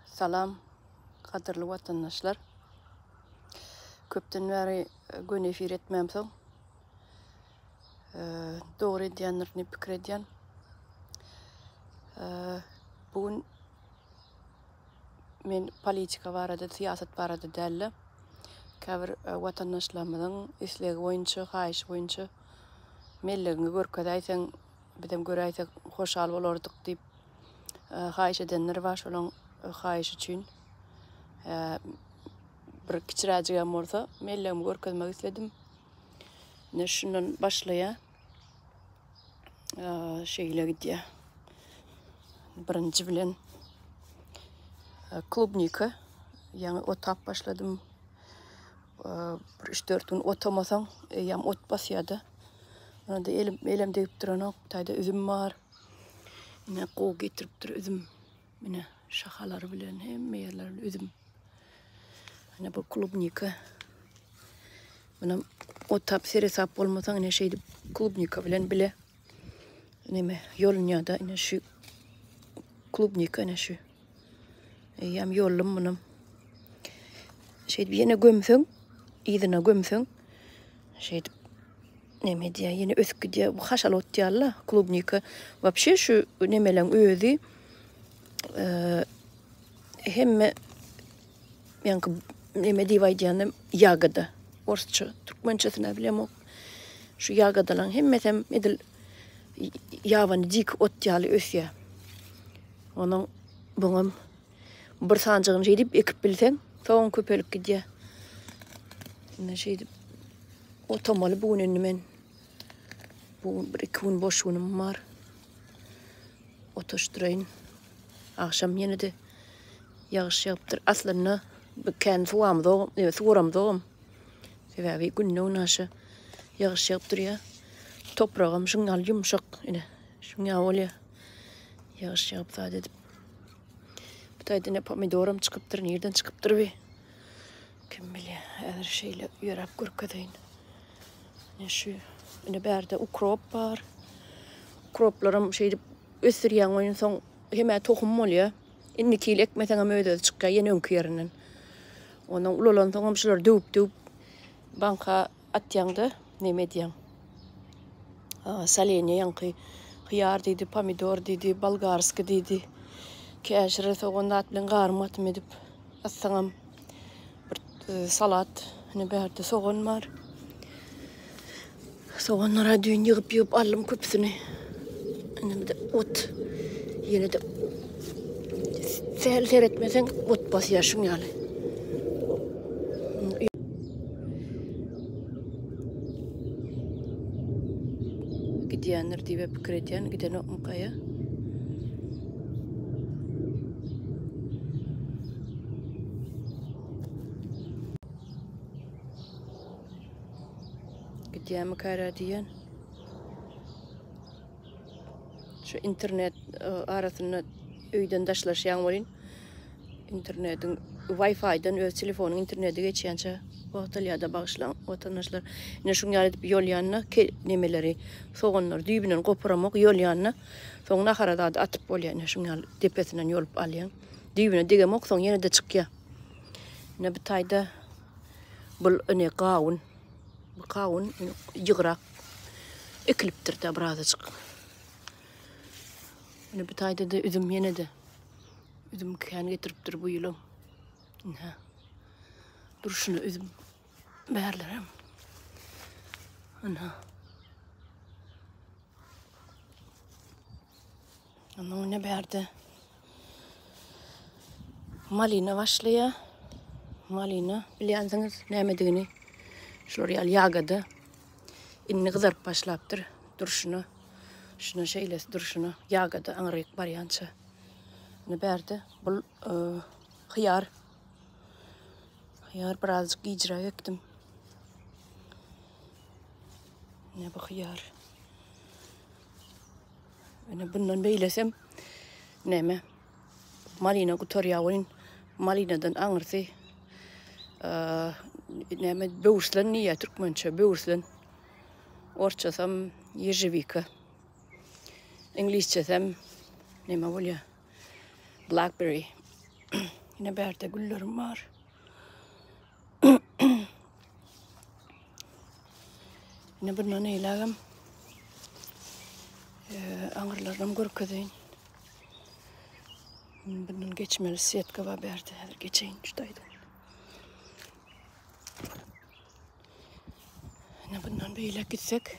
Salam gadyrly watandaşlar. Köpden bäri göni efir etmämsoň, dogry edýändir diýip pikir edýän. Bu gün men politika barada, syýasat barada däl-de, käbir watandaşlarymyzyň islegi boýunça, haýyşy boýunça mellegiňi görkezäýseň, bizem göräýsek hoşal bolardyk diýip haýyş edenler bar. Şolaň haýyşy üçin bir kiçiräjigem bolsa mellegimi görkezmek isledim. Ine şundan başlaýar. Şeýle gidýär. Birinji bilen klubnika. Ýaňy otap başladym. Bir üç-dört gün otamasaň, eýýäm ot basýar-da. Onda elim, elem degip duranok. Bu taýda üzüm bar. Ine gowy getiripdir üzüm. Ine şahalary bilen hemme ýerleri bilen üzüm. Ine bu klubnika. Munam otap seresap bolmasaň ine şeýdip klubnika bilen bile neme ýolunýar-da ine şu klubnika ine şu. Eýýäm ýoldum munam. Şeýdip ýene gömseň, yzyna gömseň, şeýdip neme edýär, ýene ösüp gidýär. Bu haşal ot ýaly-la, klubnika. Wapşe şu nemeleň özi e, hemme ýaňky neme diýip aýdýanym ýagoda. Orsça, türkmençesini bilemok. Şu ýagodalaryň hemmesem edil ýabany dik ot ýaly ösýär. Onuň buňam bir sanjygyny şeýdip ekip bilseň, soň köpelip gidýär. Indi şeýdip otamaly bu gün indi men. Bu gün bir iki gün boş günüm bar. Otaşdyraýyn. Agşam ýene-de ýagyş ýagypdyr. Aslynda bu kän suwamyzogam, e, suwaramzogam. Sebäbi günde-günaşa ýagyş ýagyp durýar. Topragam şuň ýaly ýumşak, ine, şuň ýaly bolýar. Ýagyş ýagyp zat edip. Bu taýda ine pomidoram çykypdyr. Nirden çykypdyr bi? Kim bilýär. Häzir şeýle ýöräp görkezeýin. Ine şu ine bärde ukrop bar. Ukroplaram şeýdip ösdürýäň oýun soň hemä tohum bolýar. Indiki ýyl ekmeseňem öz-özi çykýar ýene öňki ýerinden. Ondan ulalansoňam şulary döwüp-döwüp banka Atýaňda neme edýäň? Solenýa ýaňky hyýar diýdi, pomidor diýdi, bolgarskiý diýdi. Käşir sogan zat bilen garym gatym edip atsaňam bir e, salat. Ine bärde sogan bar. Soganlara düýn ýygyp-ýygyp aldym köpüsini. Ine bir de ot. Ýene de sähel seretmeseň ot basýar şuň ýaly. Gidýändir diýip pikir edýän, gidenokmykaýa? Gidýärmikära diýen. Şu internet e, arasynda öýden daşlaşýaň welin internetiň Wi-Fi-den öz telefonyň interneti geçýänçä wagt alýar-da bagyşlaň watandaşlar. Ine şuň ýaly edip ýolýanda nemeleri soganlary düýbünden goparamok ýolýanda soň nahara zady atyp bolýar ine şuň ýaly depesinden ýolup alýaň. Düýbüne degemok soň ýene-de çykýar. Ine bu taýda bul ine gawun. Bu gawun ýygrak ekilipdir-de birazajyk. Ine bu taýda-da üzüm ýene-de. Üzüm kän getiripdir bu ýylam. Ine. Durşuna üzüm bärlerem. Ana. Ondan ine bärde malina başlaýar. Malina bilýänsiňiz nämedigini. Şular ýaly ýagada indi gyzaryp başlapdyr durşuna. Şuna şeýlesi durşuna ýagada aňryk barýança. Ine bärde bul e, hyýar. Hyýar birazjyk gijräk ekdim. Ine bu hyýar. Ine bundan beýlesem näme? Malina gutarýar welin malinadan aňyrsy näme böwürslen diýýär türkmençe böwürslen. Orsçasam ýežewika. Iňlisçesem näme bolýar? Blackberry. Ine bärde güllerim bar. Ine bundan eýlägem aňyrlarynam görkezeýin. Bundan geçmeli setka bar bärde. Häzir geçeýin şu taýdan. Ine bundan beýläk gitsek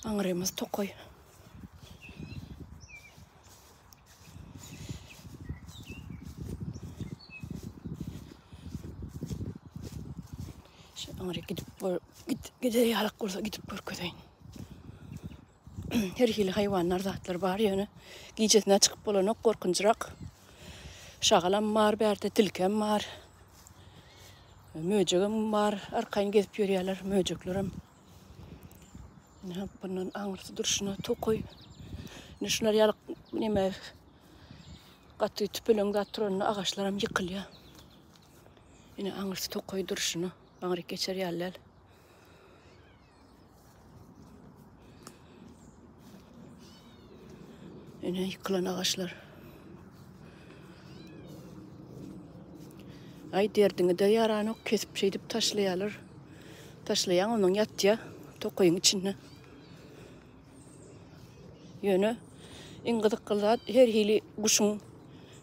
aňrymyz tokaý. Şu aňry gidip git gider ýalak bolsa gidip görkezeýin. Her hili haýwanlar zatlar bar ýöne gijesine çykyp bolanok gorkunjyrak. Şagalam bar bärde, tilkem bar. Möjegem bar, arkaýyn gezip ýörýärler möjeklerem. Ine bundan aňyrsy durşuna tokaý. Ine şular ýaly neme gaty tüpeleň zat duranda agaçlaram ýykylýar. Ine aňyrsy tokaý durşuna. Aňryk geçer ýaly däl. Ine ýykylan agaçlar. Aý derdiňi-de ýaranok, kesip şeýdip taşlaýarlar. Taşlaýaň onuň ýatýa tokaýyň içinde. Ýöne iň gyzykly zat her hili guşuň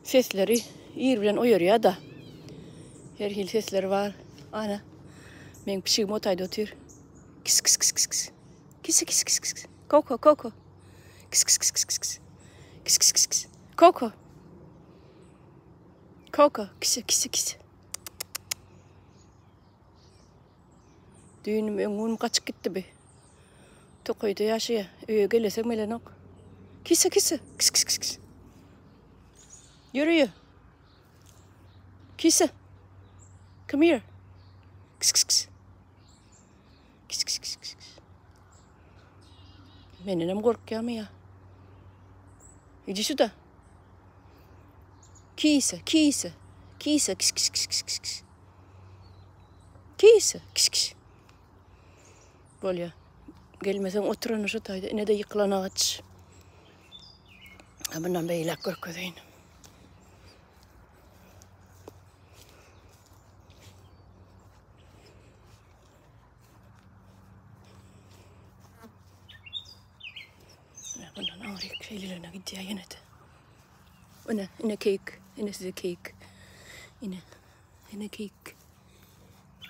sesleri ir bilen oýarýar-da. Her hili sesleri bar. Ana, meň pişigim o taýda otyr. Kis kis kis kis kis. Kis kis kis kis. Koko koko. Kis kis kis kis kis. Kis kis kis kis. Koko. Koko kis kis kis. Düýnüm öňňün gaçyp gitdi bi. Tokaýda ýaşaýa. Öýe gelesem gelenok. Kise kise. Kis kis kis kis. Ýör öýe. Kise. Come here. Kis kis kis. Kis kis kis kis. Mendenem gorkýarmy ýa? Иди сюда. Kise, kise. Kise, kis kis kis kis kis. Kise, kis kis. Bolýar. Gelmeseň oturany şu taýda. Ine-de ýykylan agaç. Ha bundan beýläk görkezeýin. Bundan aňryk şeýlelerine gidýär ýene-de. Ine, ine keýik. Ine size keýik. Ine, ine keýik.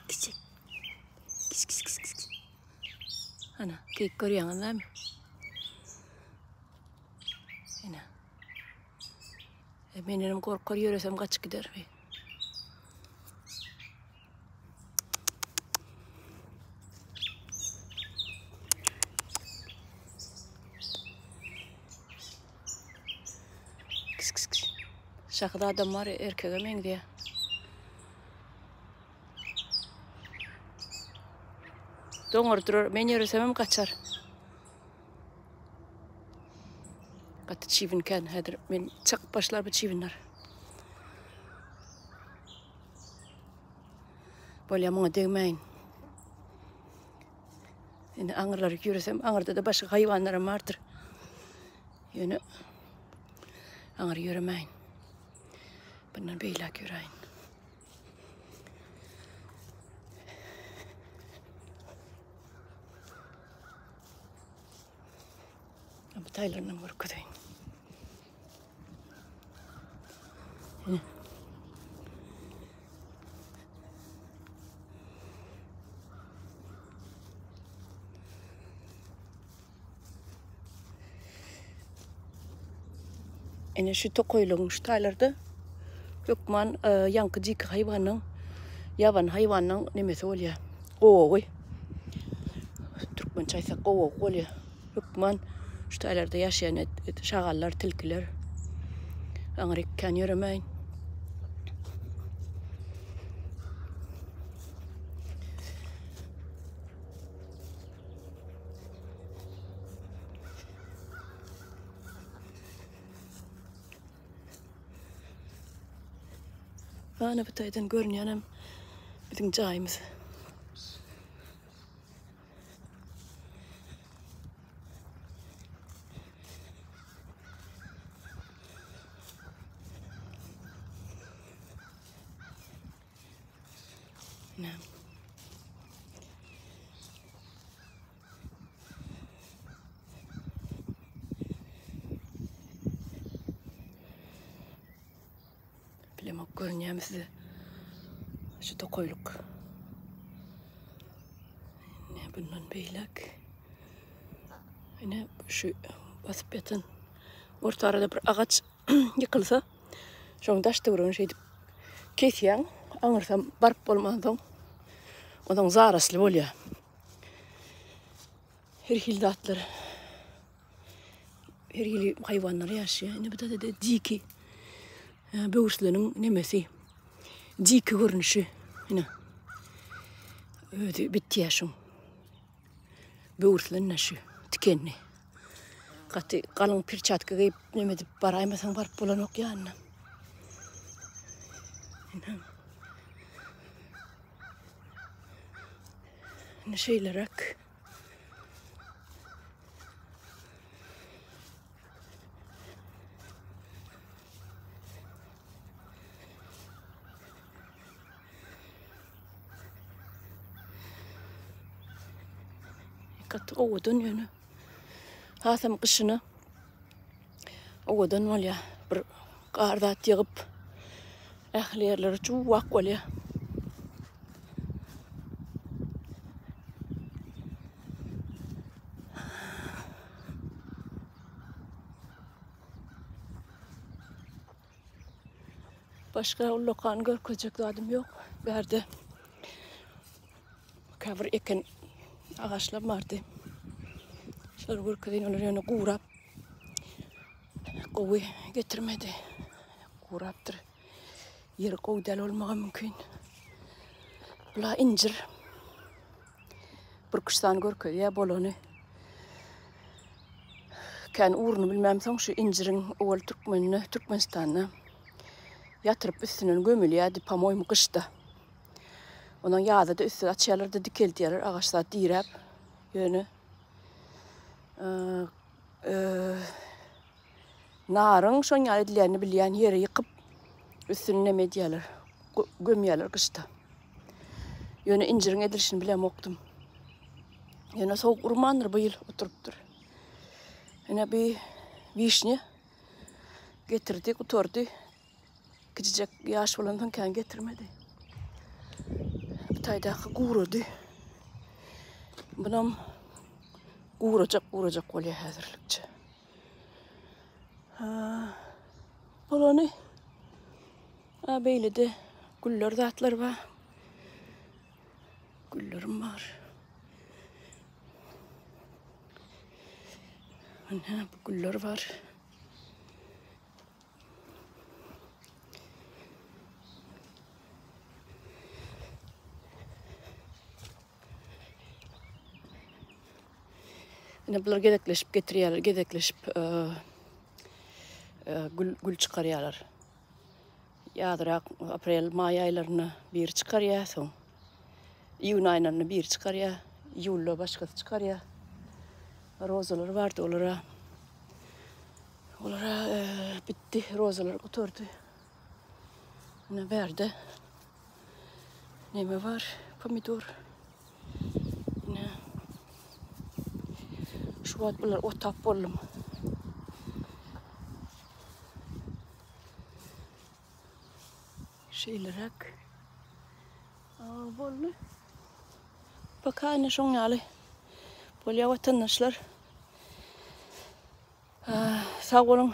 Kiçi. Kis kis kis kis. Ana, keýik görýäňiz dämi? Ine. E, menenem gorkar ýöresem gaçyp gider. Kis kis kis. Şahzadam var erkege meňzeýär. Doňar durar. Men ýöresemem gaçar. Gaty çybyn kän häzir. Men çakyp başlar bu çybynlar. Bolýa muňa degmäýin. Indi aňyrlary ýöresem, aňyrda-da başga haýwanlaram bardyr. Ýöne aňyr ýöremäýin. Bundan beýläk ýöräýin. Bu taýlarynam görkezeýin. Ine. Ine şu tokaýlygyň şu taýlarda hökman e, ýaňky jiki haýwanyň, ýabany haýwanyň nemesi bolýar. Gowagy. Türkmençe aýtsak gowagy bolýar. Hökman şu taýlarda ýaşaýan şagallar, tilkiler. Aňryk kän ýöremäýin. Ana bu taýdan görünýänem biziň jaýymyz. Ine. Bilemok görünýärmi size? Şu tokaýlyk. Ine bundan beýläk. Ine şu basyp ýatan orta arada bir agaç ýykylsa, şoň daş töweregini şeýdip kesýäň, aňyrsam baryp bolmansoň, onsoň zarasly bolýar. Her hili zatlar, her hili haýwanlar ýaşaýar. Ine bu da diki böwürsleniň nemesi. Diki görnüşi. Ine. Özi bitýär şuň. Böwürslen şu tikenli. Gaty galyň perçatka geýip neme edip baraýmasaň baryp bolanok ýanyna. Ine. Ine şeýleräk. Gaty owadan ýöne. Hasam gyşyna owadan bolýar. Bir gar zat ýygyp ähli ýerleri juwwak bolýar. Başga ullakan görkezjek zadym ýok. Bärde käbir eken agaçlar bardy. Şolary görkezeýin, olar ýöne gurap gowy getirmedi. Gurapdyr. Ýeri gowy däl bolmagy mümkin. Bula injir. Bir küştan görkezýär bolany. Kän ugruny bilmämsoň şu injiriň owal türkmenine, Türkmenistanda ýatyryp üstünden gömülýärdi, po-moýmu gyşda. Ondan ýazda-da üstüni açýarlar-da dikeldýärler, agaç zat diräp. Ýöne naryň şoň ýaly edilýänini bilýän ýeri ýykyp üstüni neme edýärler, gömýärler gyşda. Ýöne injiriň edilişini bilemokdym. Ýöne sowuk urmandyr bu ýyl oturypdyr. Ine bir wişnýa getirdi, gutardy. Kiçijek ýaş bolansoň kän getirmedi. Bu taýdaky gurady. Bunam gurajak, gurajak bolýar häzirlikçe. Ha, bolany. Ha, beýle-de güller zatlar bar. Güllerim bar. Ine bu güller bar. Ine bular gezekleşip getirýärler, gezekleşip e, e, gül gül çykarýarlar. Ýazrak, aprel, maý aýlarynda biri çykarýar, soň iýun aýlarynda biri çykarýar, iýulda başgasy çykarýar. Rozalar bardy olara. Olara e, bitdi, rozalar gutardy. Ine bärde neme bar? Pomidor. Ine. Şu wagt bular otap boldum. Şeýleräk. Boldy. Paka ine şoň ýaly. Bolýar watandaşlar. Sag boluň.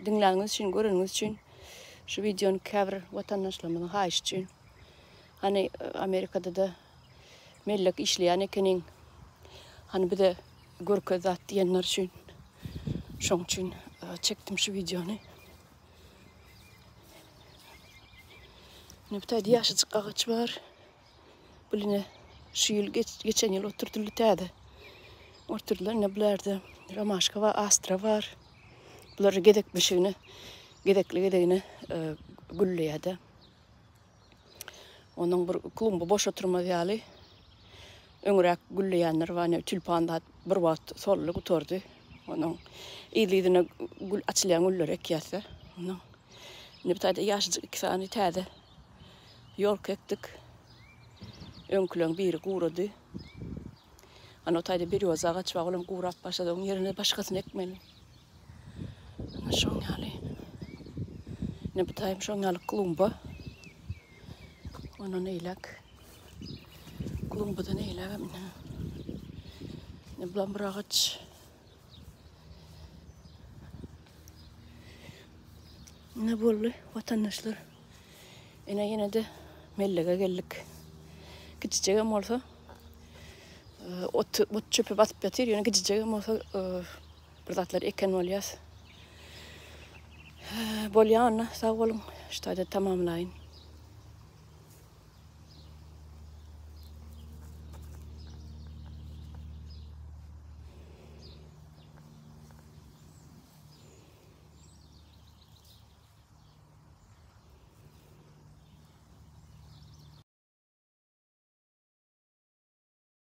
Diňläniňiz üçin, göreniňiz üçin. Şu wideony käbir watandaşlarymyzyň haýyşy üçin. Hany Amerikada-da mellek işleýän ekeniň. Hany bize görkez zat diýenler üçin. Şoň üçin çekdim şu wideony. Ine bu taýda ýaşajyk agaç bar. Bu ine şu ýyl geçen ýyl oturdyldy täze. Oturdylar ine bularda romaşka bar, astra bar. Bular gezekleşigine, gezekli gezegine e, gülleýär-de. Onuň bir klumba boş oturmaz ýaly öňräk gülleýänler bar. Ine tülpan zat bir wagt soldy, gutardy. Onuň yzly-yzyna gül açylýan gülleri ekýäs-de. Onuň indi bu taýda ýaşajyk iki sany täze. Ýolka ekdik. Öňküleň biri gurady. Ana o taýda berýoza agaç bar, olam gurap başlady. Oň ýerine başgasyny ekmeli. Ana şoň ýaly. Ine bu taýym şoň ýaly klumba. Ondan eýläk. Klumbadan eýlägem ine. Ine bulam bir agaç. Ine boldy watandaşlar. Ine ýene-de mellege geldik. Kiçijegem bolsa e, ot, ot çöpe batyp ýatyr, ýöne kiçijegem bolsa e, bir zatlar eken bolýas. E, bolýa onda, sag boluň. Şu taýda tamamlaýyn.